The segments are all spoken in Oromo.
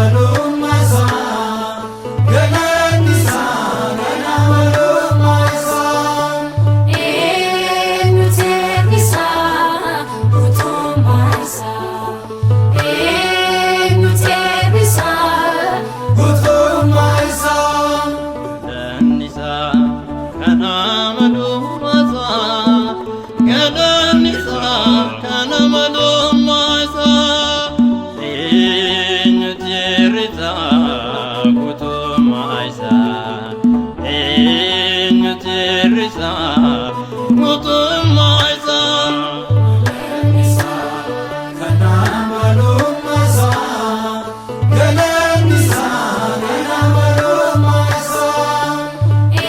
Malummaa isaa, galanni isaa kana malummaa isaa. Eenyu teebbisaa guutummaa isaa? Eenyu teebbisaa Guutummaa isaa. Galanni isaa kana malummaa isaa, galanni isaa kana malummaa isaa. Eenyu jeerrisaa guutummaa isaa? Eenyu jeerrisaa guutummaa isaa? Kana malummaa isaa, galanni isaa kana malummaa isaa.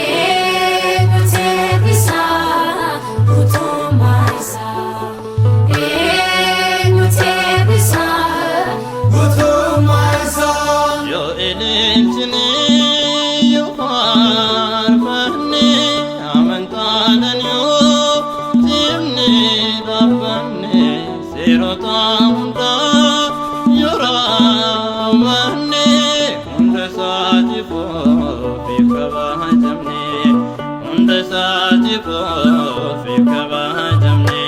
Eenyu teebbisaa guutummaa isaa? Eenyu teebbisaa Guutummaa isaa. Yoo ililchine, yoo faarfanne, amantaadhaan yoo cimne dhaabbanne, seerota hundaa yoo raawwanne, hunda isaatiif ofiif kabajamne, hunda isaatiif ofiif kabajamne.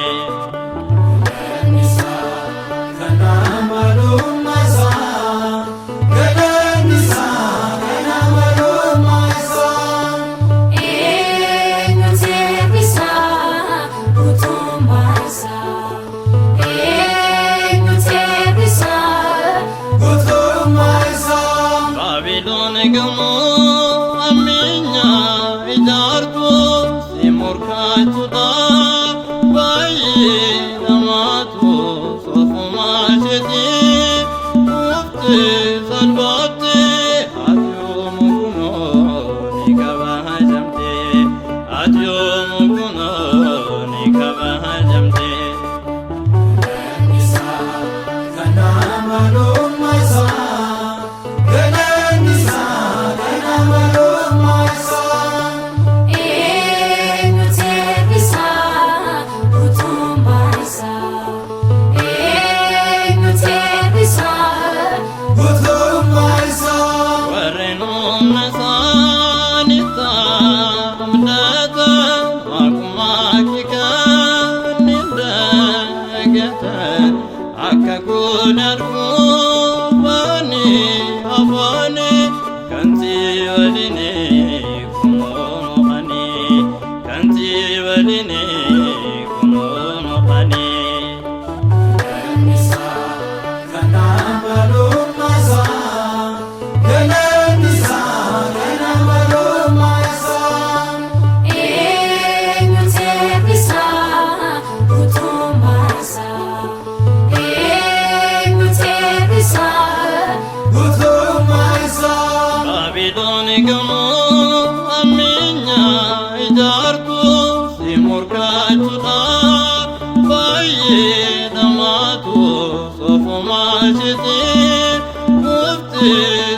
Kana malummaa isaa, galanni isaa kana malummaa isaa. Eenyu teebbisaa guutummaa isaa? Eenyu teebbisaa Guutummaa isaa. Baabiloon gamoo ammeenyaa ijaartu si morkaachuudha baay'ee namaatu soofumaa isheetii kuftee salphaattee. Ati yoomu kunoo ni kabajamte, ati yoomu kunoo ni kabajamte. Kana malummaa isaa, galanni isaa kana malummaa isaa. Eenyu teebbisaa guutummaa isaa? Eenyu teebbisaa Guutummaa isaa. Warreen humna isaanitti abdatan, waaqummaa kee kan hin dagatan, akka godhan kuufanii afaanii kan si waliin kunoo mo'anii, kan si waliin kunoo mo'anii. Kana malummaa isaa, galanni isaa kana malummaa isaa. Eenyu teebbisaa guutummaa isaa? Eenyu teebbisaa Guutummaa isaa. Baabiloon gamoo ammeenyaa ijaartu si morkaachuudha baay'ee namaatu soofumaa isheetii kuftee.